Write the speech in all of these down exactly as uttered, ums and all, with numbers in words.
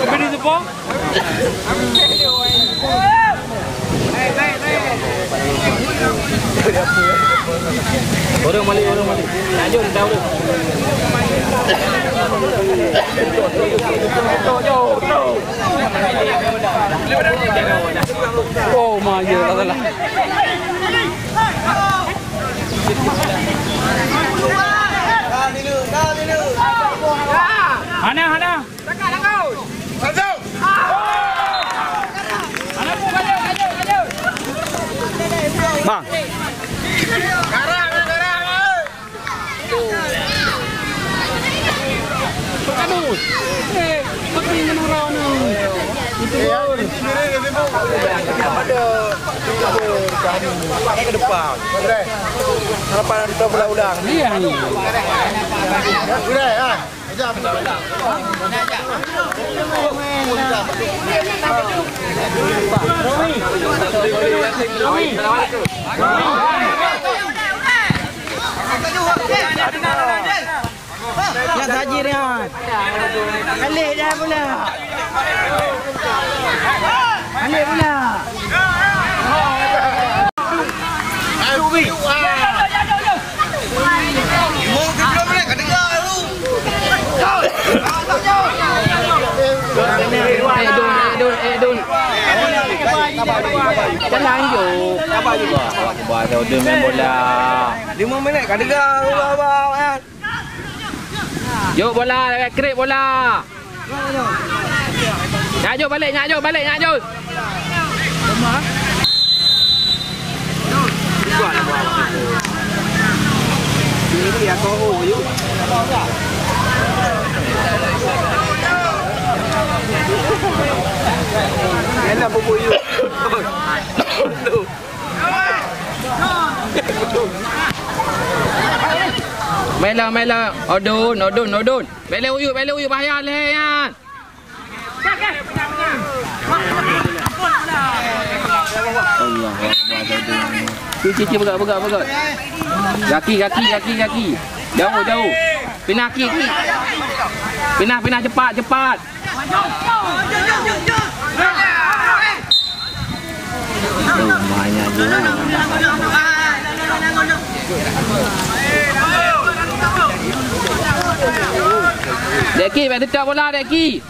Beri tepuk. Orang malik, orang malik. Nak jom, dah orang. Oh, ma, ya, lah, lah. Hana, hana. Bang. Aduh. Eh, seperti menurun. Itu gol. Ke depan. Harapan kita berulang. Iya. Udah, ya. Nak saji Rian. Balik dah pula. Balik pula. Eh, Don, eh, Don, eh, Don. Tenang, Jo. Sabar, Jo. Sabar, Jo. Dia main bola. Lima minit ka teuga, ubah, ubah, kan? Jok bola, krep bola. Nyak jok balik, nyak jok balik, nyak jok. Yalah, bubuk you. Main lah, main lah. Odon, odon, odon. Bèk lé uyuek, bèk lé uyuek, bahaya lé nyan. Allahu Akbar, odon. Cik, cik, cik, peugah, peugah, peugah. Gaki, gaki, gaki, gaki. Jauh, jauh. Pinah kik, kik. Pinah, pinah, cepat, cepat. Lumayan dulu. Dek Ki, bèk teutok bola, Dek Ki.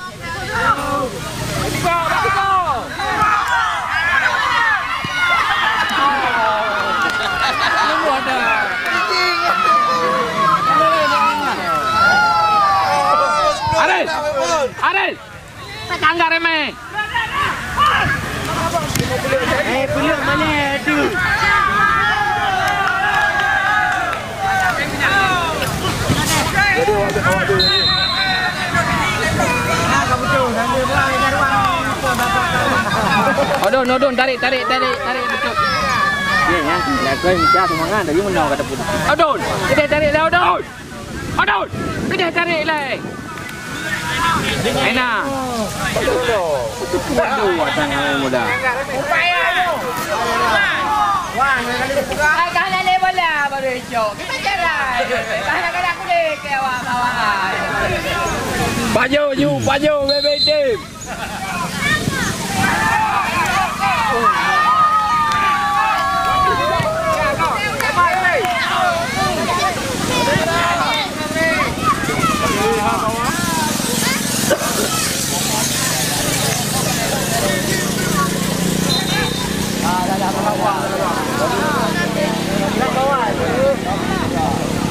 Aris! Aris! Tangga remeh. Eh, peuleueh malèe tu. Odon, odon, tarik, tarik, tarik, tarik, betul. Ye, nyan, lakon minta sumbangan, tapi menang kata pun. Odon, kita tarik lah, Odon. Aduh! Pideh tarék ilèe. Aina. Aduh, watang aneuk muda. Ai, ka hana lé bola baru icok. Kita jalan. Ka hana keuneuk kulét keu awak bawah. Pajoh ju, pajoh, bebe tim.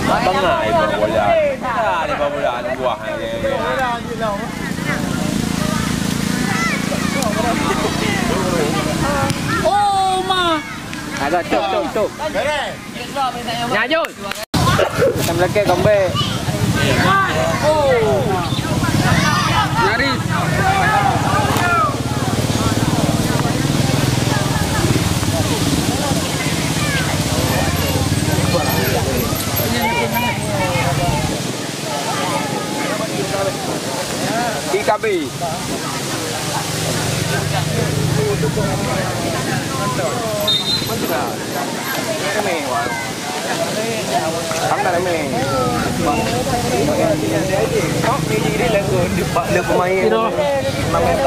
Bangai bola. Ada bola buah. Oh, ma. Agak cop, cop, cop. Nyan jeuet. Macam lelaki kambing. Oh. Nyaris. Di K B. Mana? Remeh, wah.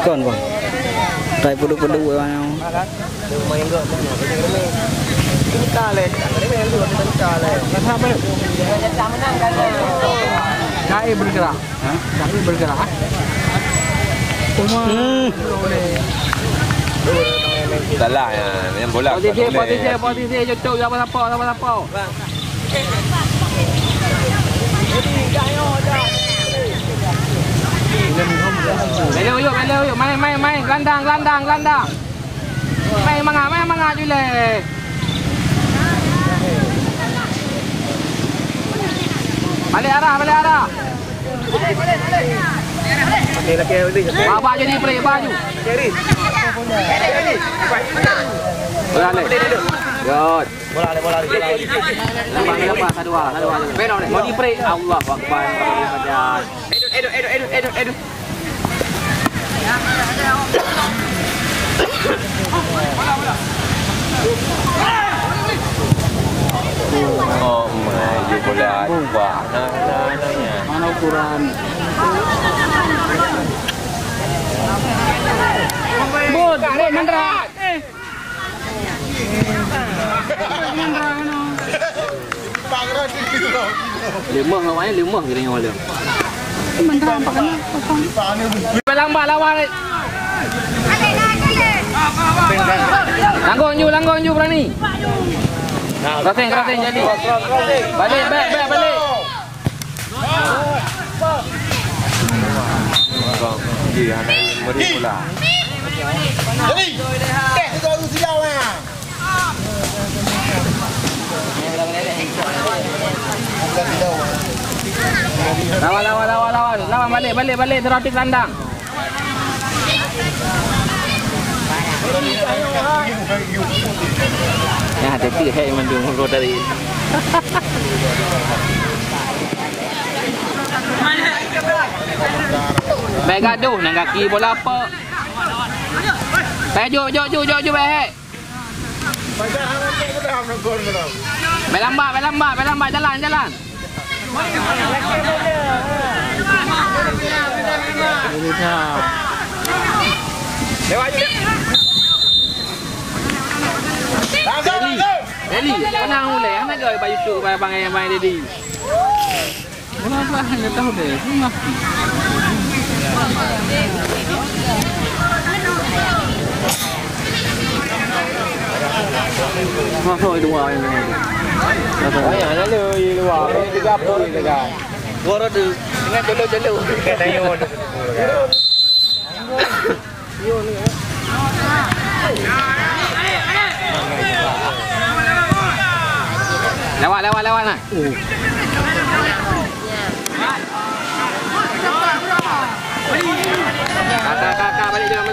Kon, Bang. Tai peuduek-peuduek, Bang. Jai bergerak. Jai bergerak. Uma. Hmm. Salah ya, yang bola. Posisi, posisi, posisi, cocok, siapa-siapa, siapa-siapa. Bela yuk, bela yuk. Main, main, main. Gelandang, gelandang, gelandang. Main mangat, main mangat, Julai. Balik arah, balik arah. Babah jadi break, baju. Bola ni. Good. Bola ni, bola ni, bola ni. Lepas, lepas, satu, satu. Mau di break. Allahu Akbar. Edut, edut, edut, edut, edut, edut. Oh, my, you bola. Wah, nah, nah, nah, ya. Mana ukuran? Bud, bud, Mandra. Eh. Limah awak ni, limah kira nyawa dia. Lambat lawan. Langgong ju, langgong ju berani. Crossing, crossing jadi. Balik, back, back, balik. Ji hana meri bola. Lawan, lawan, lawan, lawan. Lawan balik, balik, balik. Terus tandang. Ya, tapi hai mandum tadi. Bèk gadoh, nang gaki bola apa? Bèk jok, jok, jok, jok, jok, bèk. Bèk lambat, bèk lambat, bèk lambat, jalan, jalan. Eli, tenang ulèe, hana geuh bak YouTube, bak Bang Ayah, Bang Dedi. Mula-mula hana tahu deh, mati. Masuk di luar ni. Banyak lalu di luar. Ada tiga puluh dekat. Dua roda. Dengan jolo-jolo. Kena yun. Lewat, lewat, lewat nah. Kakak, kakak, balik jom.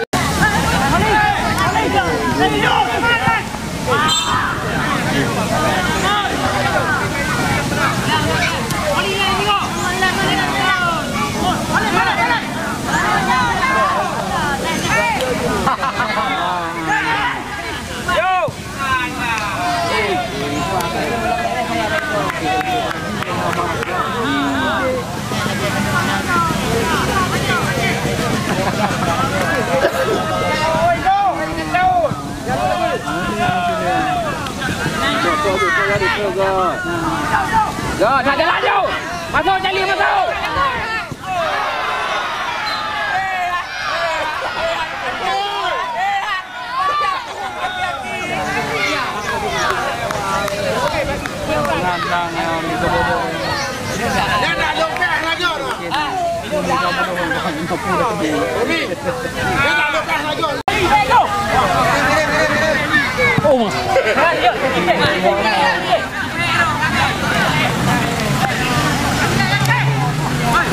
Go, tak jalan, jauh. Masuk, Charlie, masuk.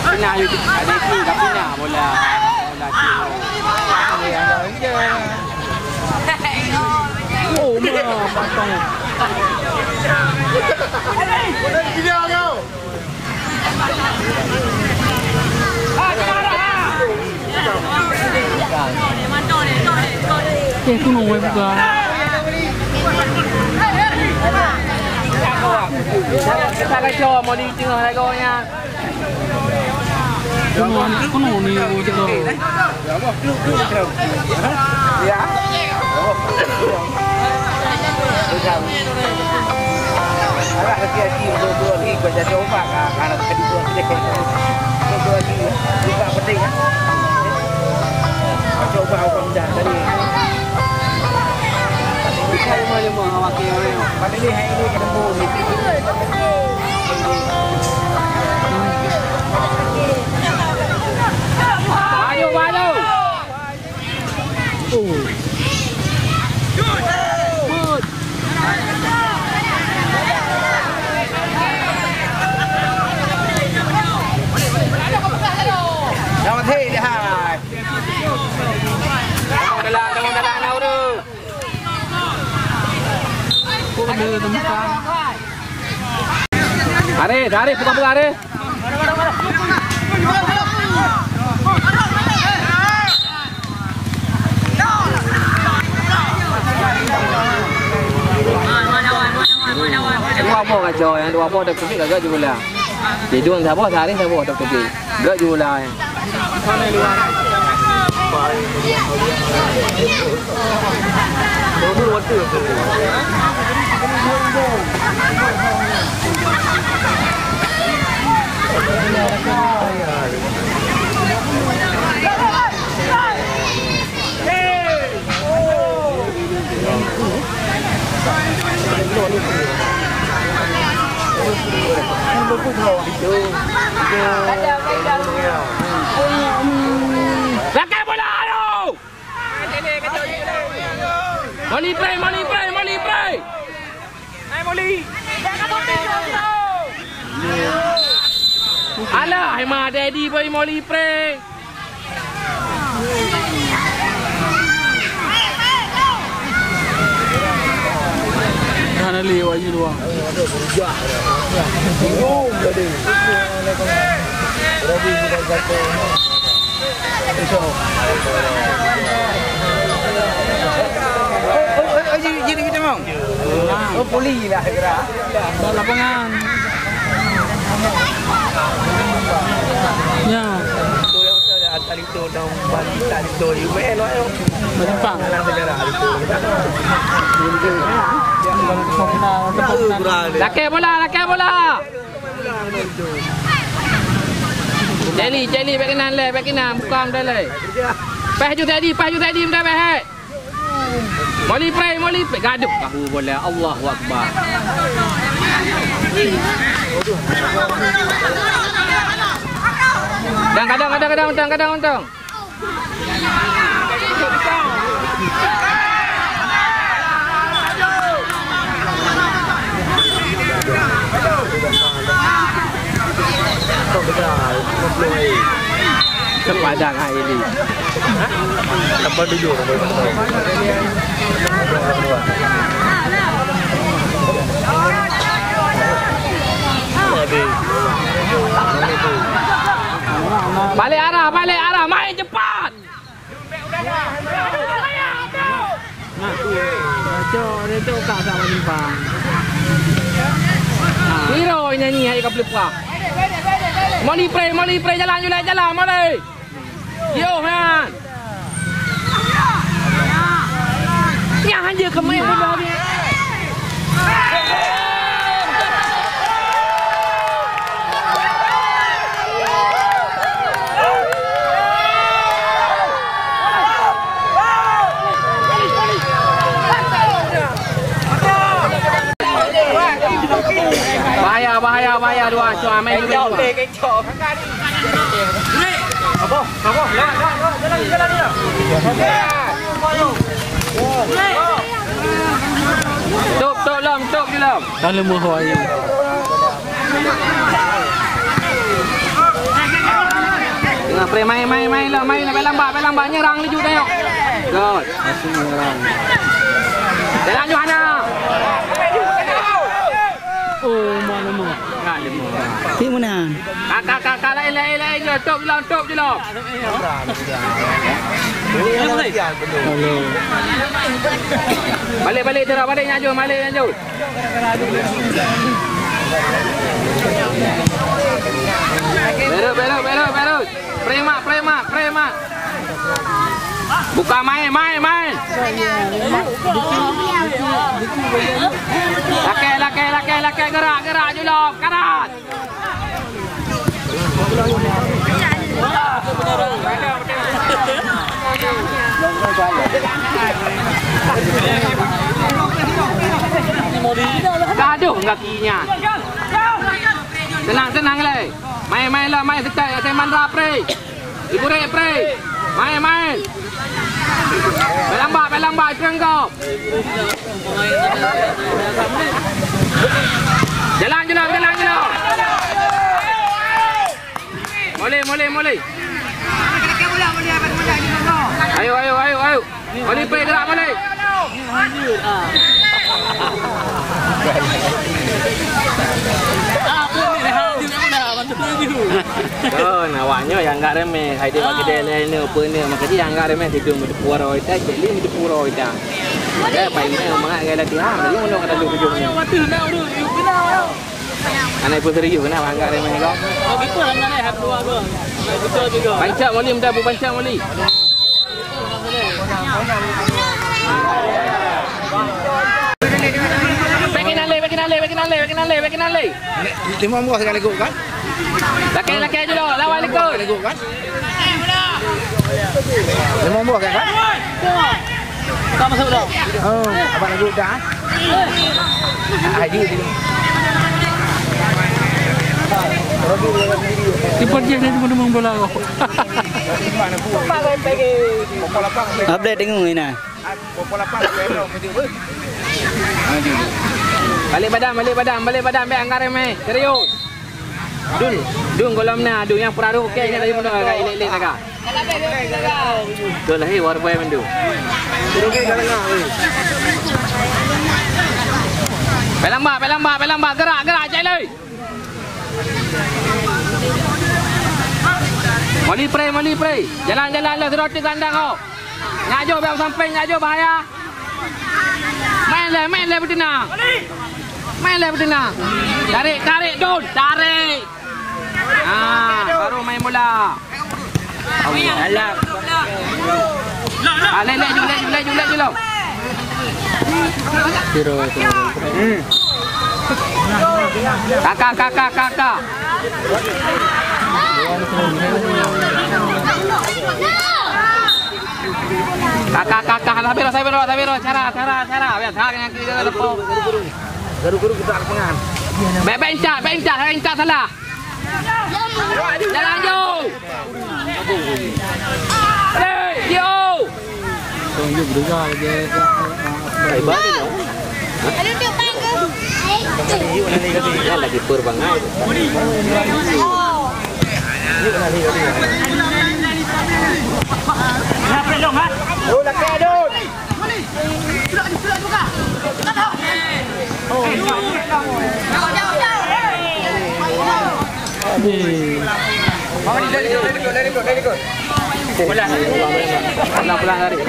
Pernah you, ada tu dah pernah bola. Oh, ma, patong. Eh, tu nunggu buka. Kita kacau mau di tengah lagu nya. Keunoe, keunoe ni, oh, cit. Ya. Ayo, ayo. Oh. Selamat hari, hai. Dalam, dalam, dalam, dalam, dalam. Arif, Arif, buka, buka, Arif. Dua boh kacau, yang dua boh dah kusik gagak je bola. Tidung saboh, Arif saboh dah kusik. Gak je bola, eh. Rakan bola, ayo! Moli preh, moli preh, moli preh! Alah, hai ma Dedi boy moli preh. Hana lé wak yu luang. Oh, oh, oh, oh, jadi, jadi kita mau. Oh, poli lah segera. Bak lapangan. Ya. Bak simpang. Lakèe bola, lakèe bola. Celi, celi, bèk keunan lé, bèk keunan, bukang dah lé. Pèh ju tadi, pèh ju tadi, mudah bèk. Moli preh, moli preh. Gaduh, tahu bola. Allahu Akbar. Dang, kadang, kadang, kadang, kadang, kadang, kadang. Sepadan hai ini. Hah? Apa tujuh? Balik arah, balik arah, main cepat. Nah, cok, dia tu kat sama simpang. Nah. Piro nyanyi hai ka peuleumpah. Moli preh, moli preh, jalan, jalan, jalan, moli. Yoh, han. Nyan han jeuet keu main bola ni. Bahaya, bahaya, bahaya, dua, cuma main dulu, dua. Top, top, Lom, top je, Lom. Dah lemah wai. Tengah preh, main, main, main, Lom, main, main lambat, main lambat, nyerang laju, tengok. Good. Masih nyerang. Jalan, Johana. Oh, mana, mana? Cik meunan. Ka, ka, ka, ka, laén, laén, laén, jom. Top je lah, top je lah. Halo. Balik, balik, Tera, balik, nyan jom, balik, nyan jom. Berut, berut, berut, berut. Premak, premak, premak. Buka main, main, main. Lakèe, lakèe, lakèe, lakèe, gerak, gerak, julom, kanan. Gadoh gaki nyan. Tenang, tenang, lé. Main, main lah, main sekai, Yatim Mandra, pre. Ibu Rek, pre. Main, main. Pelambak, pelambak, Ibu Rek, kau. Jalan, jalan, jalan, jalan. Moleh, moleh, moleh. Ayo, ayo, ayo, ayo. Moleh, pre, gerak, moleh. Oh, nah, awak nyoe nyang agak remeh. Hai dia bagi dia lain ni, apa ni? Maka dia nyang agak remeh, dia tu meuteupeue roh ita, cek li meuteupeue roh ita. Dia paling ni, mangat gaya latihan, jadi mana kata lu hujung ni? Anak pun serius, kenapa agak remeh kau? Pancak moleh, mudah bu pancak moleh. Bagi nalai, bagi nalai, bagi nalai, bagi nalai, bagi nalai. Lima buah sekali gol kan? Lakèe, lakèe je dong, lawan likot. Sekali gol kan? Lima buah kan? Tak masuk dah. Oh, abang lagu dah. Aji. Seperti yang dia teman-teman bola kau. Update tengok ni nah. Balik badan, balik badan, balik badan, biar anggaran meh. Serius. Dun, dun golom na, dun nyang peraruh ke, ingat tadi mudah agak ilik-ilik agak. Betul lah, hei, war boy mandu. Pelambak, pelambak, pelambak, gerak, gerak, cek leh. Moli pre, moli pre. Jalan-jalan lah, sudah tu kandang kau. Nyak jo, biar sampai nyak jo, bahaya. Main leh, main leh, beuteunak. Main leh, beuteunak. Tarik, tarik, Dun. Tarik. Ah, baru main bola. Allah. Alah. Ah, leh, leh, ju, leh, ju, leh, ju, leh, ju, leh. Piro itu? Hmm. Kakak, kakak, kakak. Kakak, kakak, sabiro, sabiro, sabiro, cara, cara, cara. Biasa dengan kita depan. Guru-guru kita lapangan. Baik, baik, Inca, baik, Inca, Inca salah. Jalan, Jo. Hei, Jo. Hai, balik, Jo. Hah? Kan lagi per bangai. Oh, lakèe, Dun. Pulang, pulang, tarik.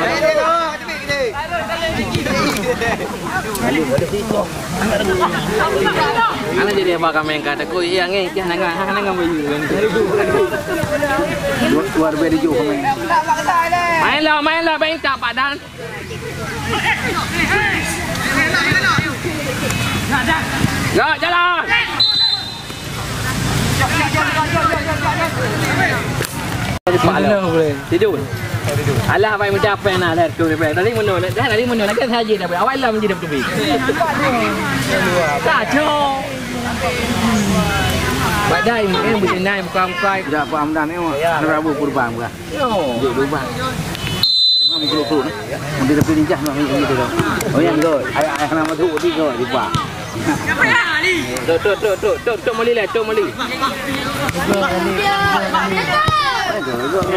Mana jadi apa kami yang kata, "Koi, iya, nge, kah nangan, ha, nangan bayu." Luar, luar biasa jauh kami. Main lah, main lah, main tak padan. Gerak jalan. Pak Long. Tidur. Alah, bai muda apa yang nak lari tu, bai. Tadi menung, dah tadi menung, lagi saja dah. Awal lah menjadi betul. Kacau. Badai mungkin berjenai bukan-bukan. Dah paham dah ni, wah. Ya. Rabu kurban, bukan? Yo. Duduk lubang. Memang betul-betul, eh. Nanti tapi lincah, memang gitu, gitu. Oh, yang tu. Ayah, ayah nama tu, di tu, di bawah. Tok, tok, tok, tok, tok, tok, moli lah, tok, moli. Oh, yang itu.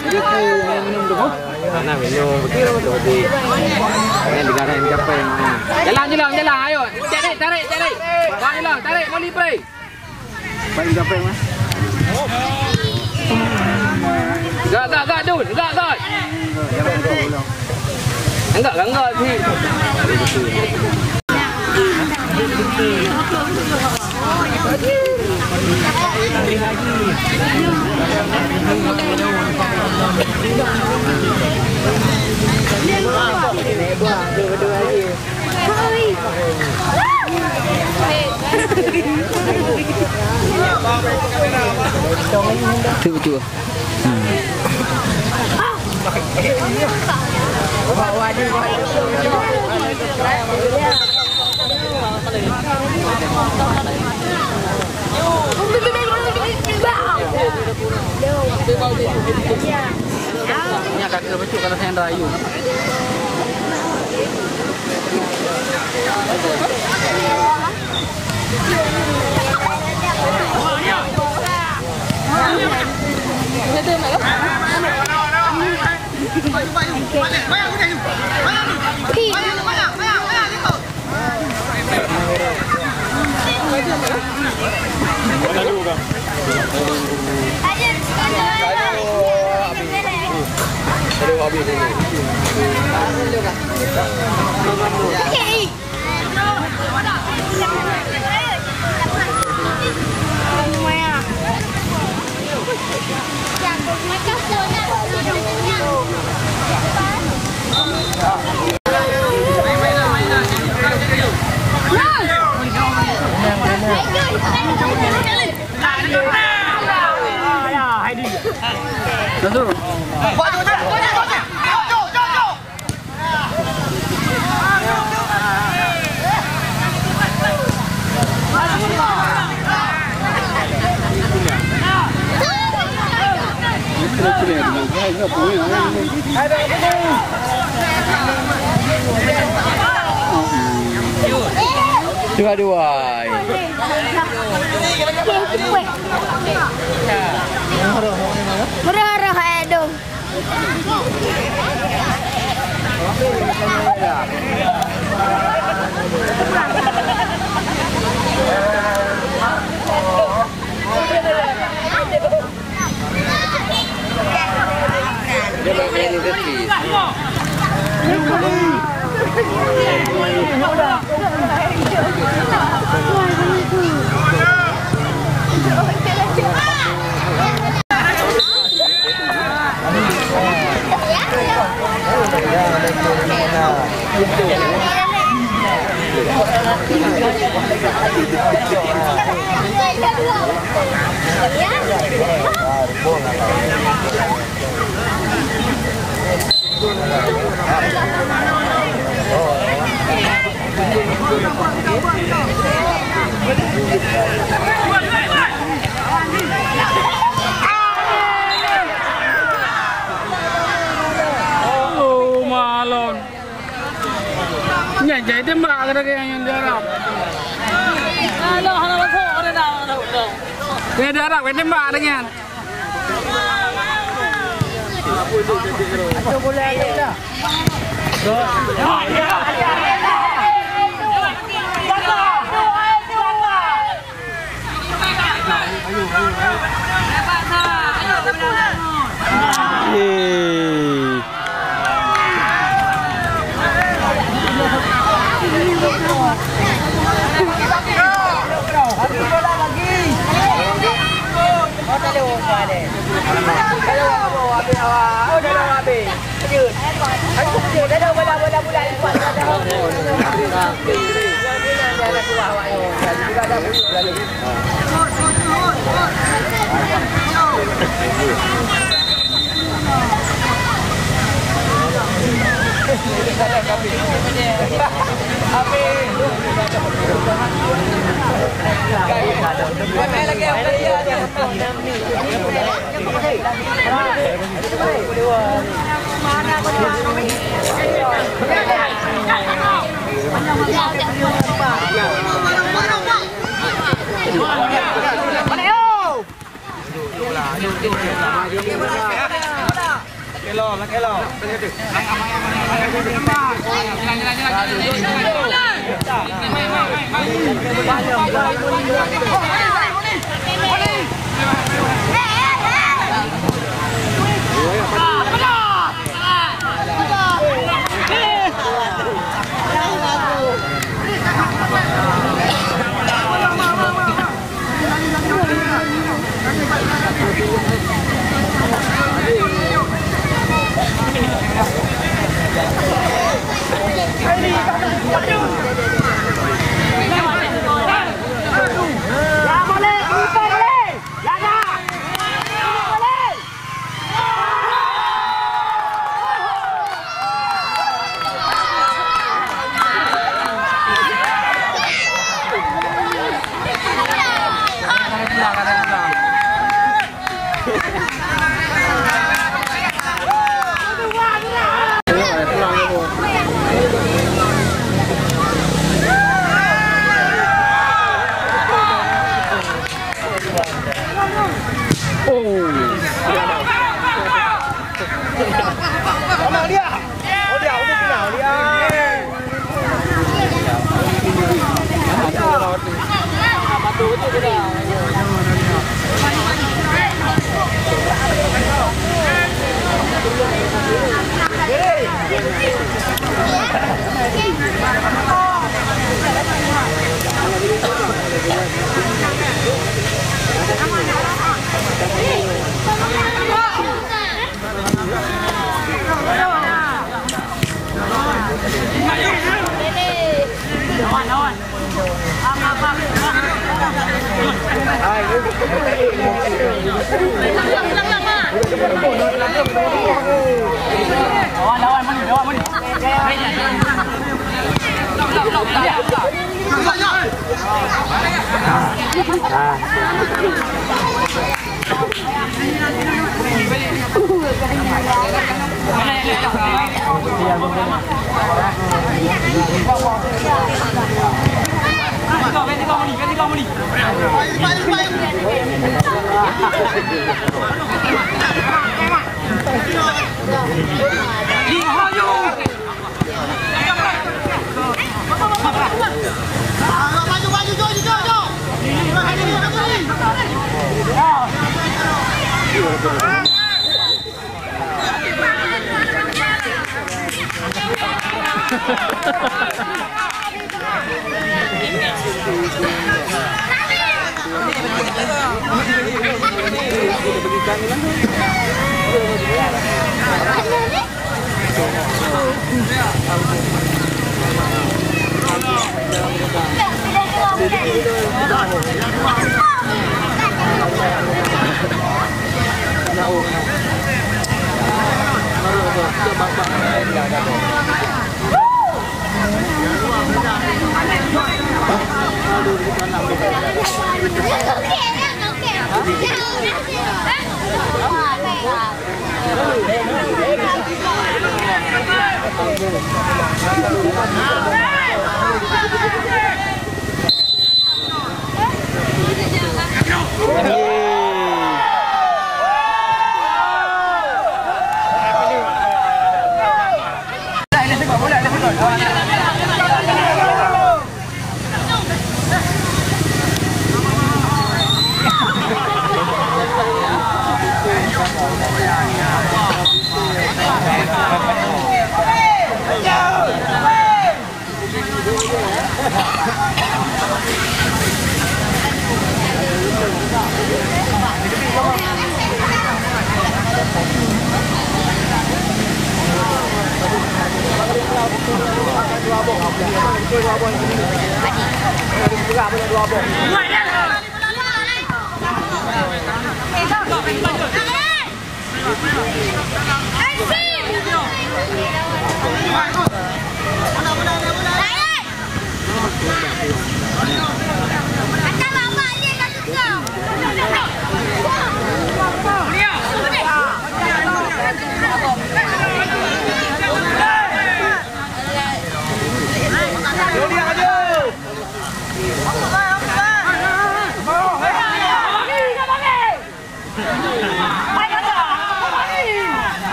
Jadi, tu, minum dulu. Mana minum betul betul. Yang negara yang capai. Jalan je lah, jalan. Ayo, tarik, tarik, tarik. Bang je lah, tarik, moli pre. Paling capai mah. Gak, gak, gak, dum, Enggak, enggak, enggak, Cik. Tu betul. Hmm. Nyan ka keuh bacut kalau sayang rayu. Dua-dua. Murah-murah, eh, dong. Oh, malon. Nyan jai tembak kata ke yang diharap. Alah, hana masuk, ada dah, dah, dah. Dia diharap, dia tembak dengan.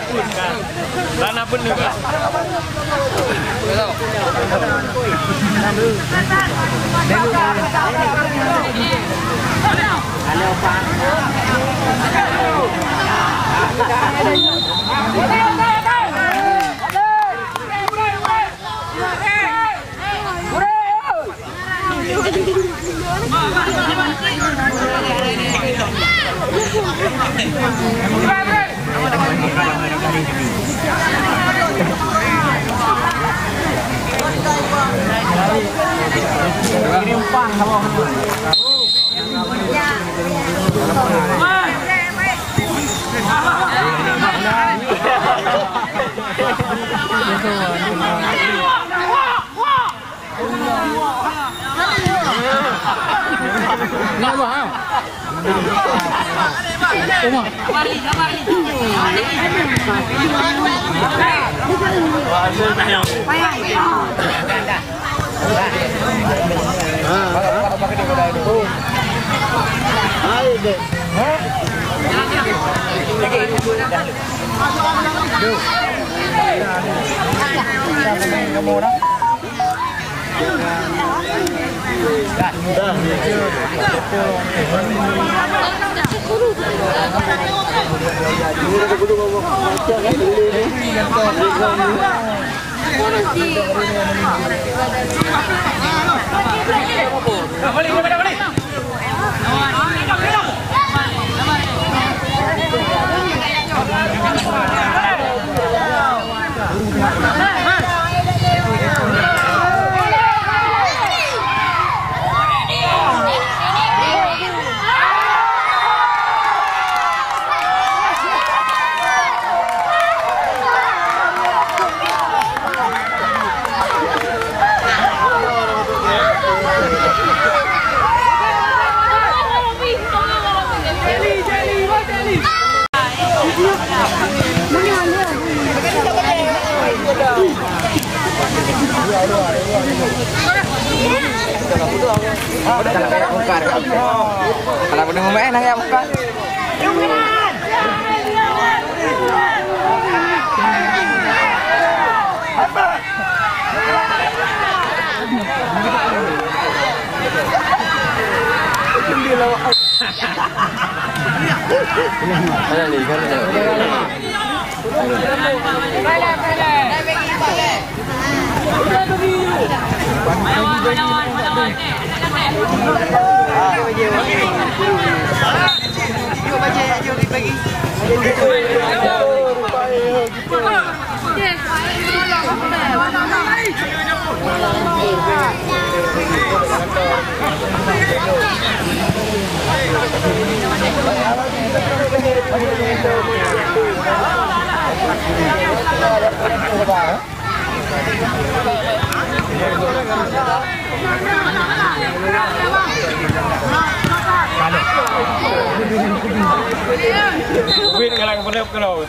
Tanah benih, Pak. Kalau boleh ngomong, eh, nanya bukan. Win ngalang beuleueb keunoe.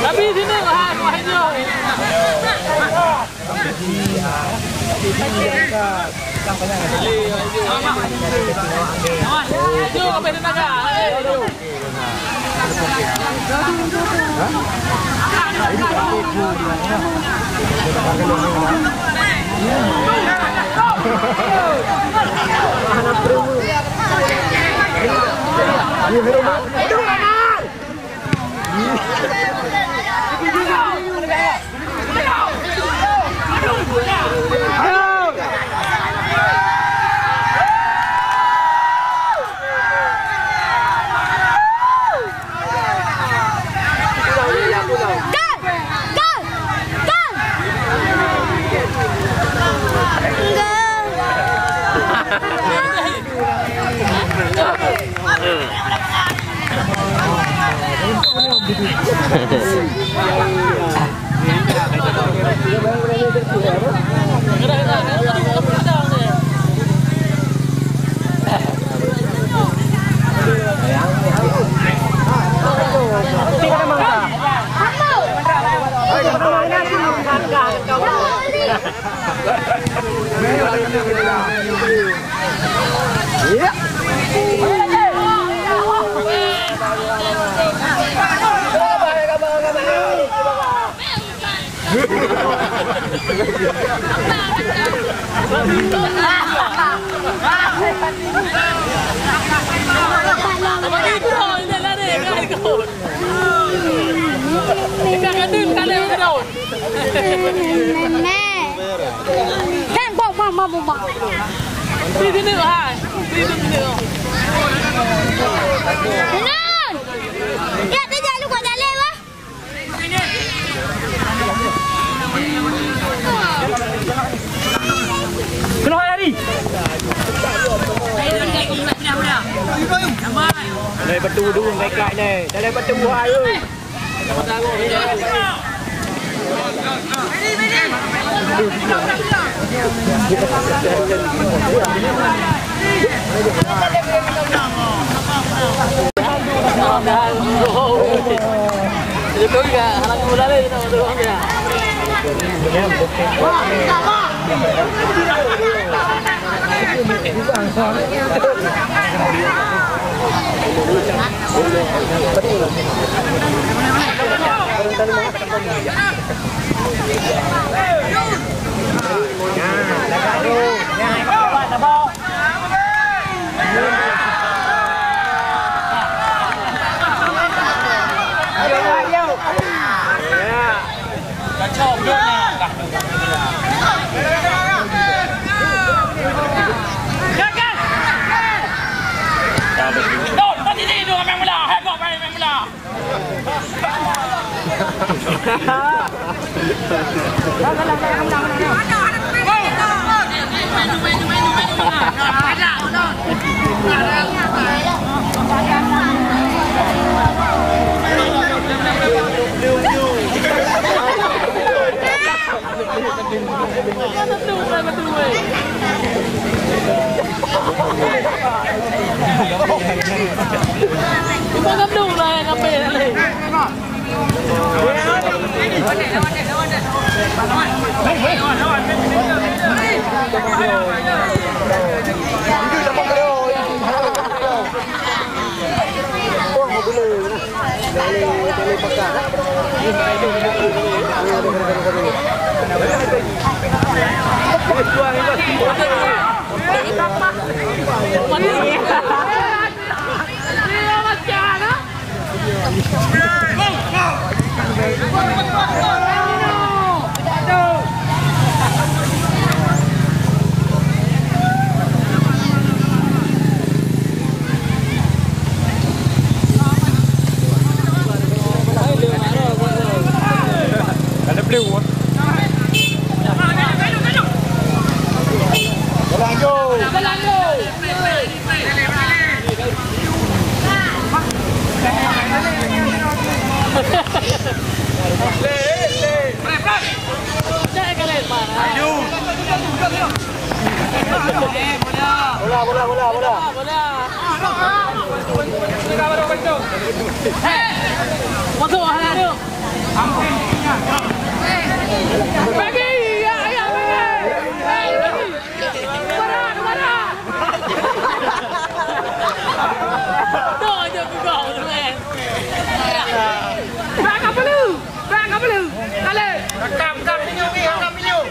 Tapi sini lah, wahai. Kan bok mama mama. Beri dulu hai. Beri dulu. Nun. Ya, tejak lu kat dalam, wah. Keluar lari. Dari batu dulu, naik kelas ni. Dari batu buah tu. Bola, bola, bola, bola. Masuk, anak tu. Bagi, ya, ya, bagi. Kemana, kemana? Dah aja pegang tu, eh. Bak apa lu? Bak apa lu? Kali. Rakam, rakam minyak ni, rakam minyak.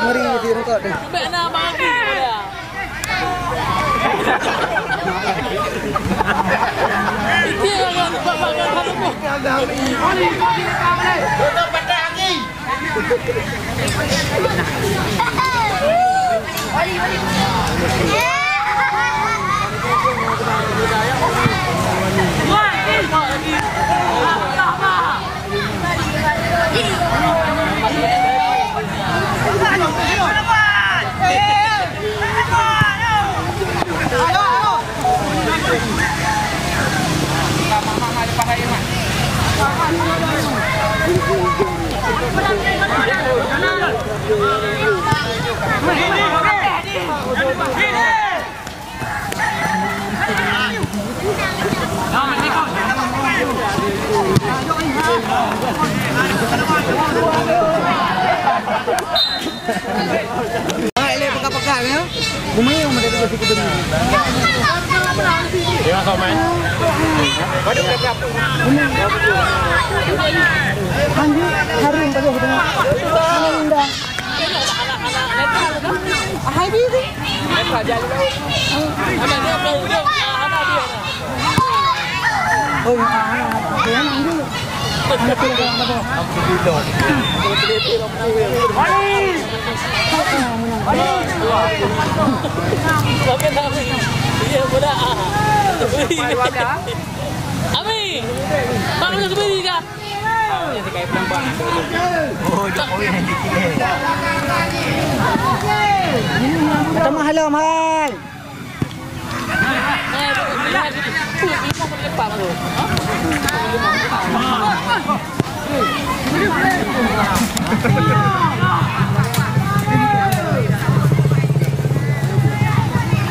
Ngeri di rungkot. Hai, lé pakat-pakat, ya. Bumi yang menjadi besi kudung. Terima kasih, Mas. Lanjut, harum terus dengan. Harum dah. Hai, Bibi. Oh, ya, ah, ah, ah, ah, ah, ah. Ami, Mak Kebiri kah? Tamah halam, hai.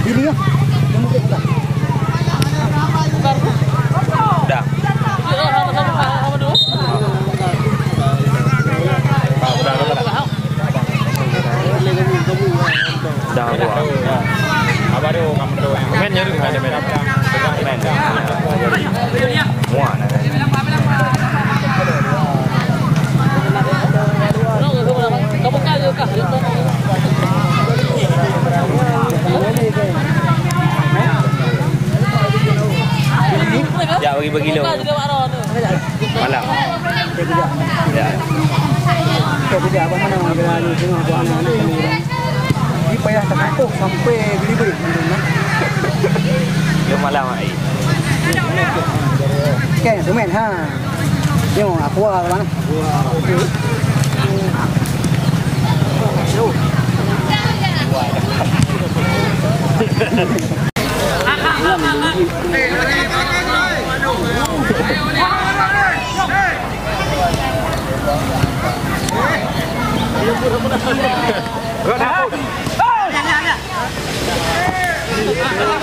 Ini ya. Dah. Dah buah. Men nyoe ada men. Men. Muah nah. Ya, bagi-bagi lo. Malam. Ya. Kita tidak apa mana, bila ni tengah buat anak-anak kami orang. Ni payah tak sampai beli-beli. Dia malam, ai. Kan, semen, ha. Nyoe, aqua lah.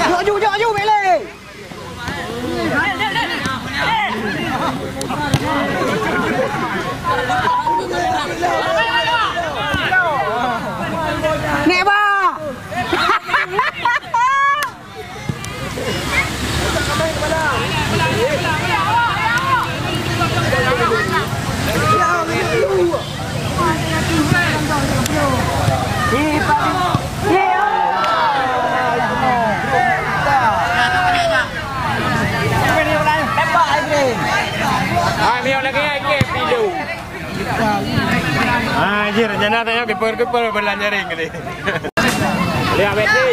Jok aju, jok aju, Mek Lé. Nek ba. Ah, jih, rencana tanya kiper-kiper belah nyaring tadi. Lihat, Messi.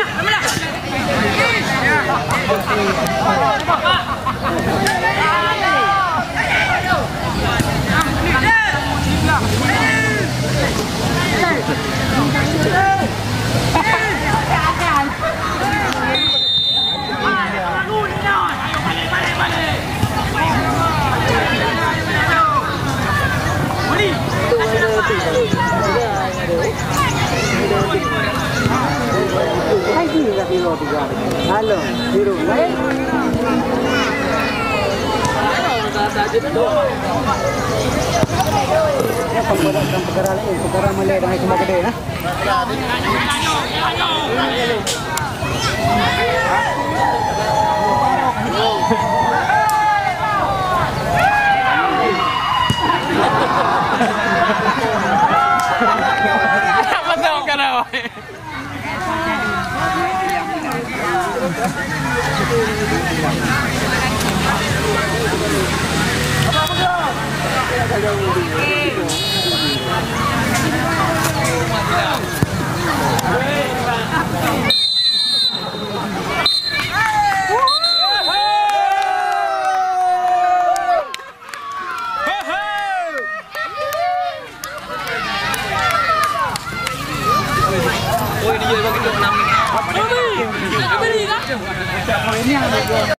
Biru, eh? Ya, pembuatan perkara lain, perkara malèe dan semua gede, ya. Apa tahu kan awak?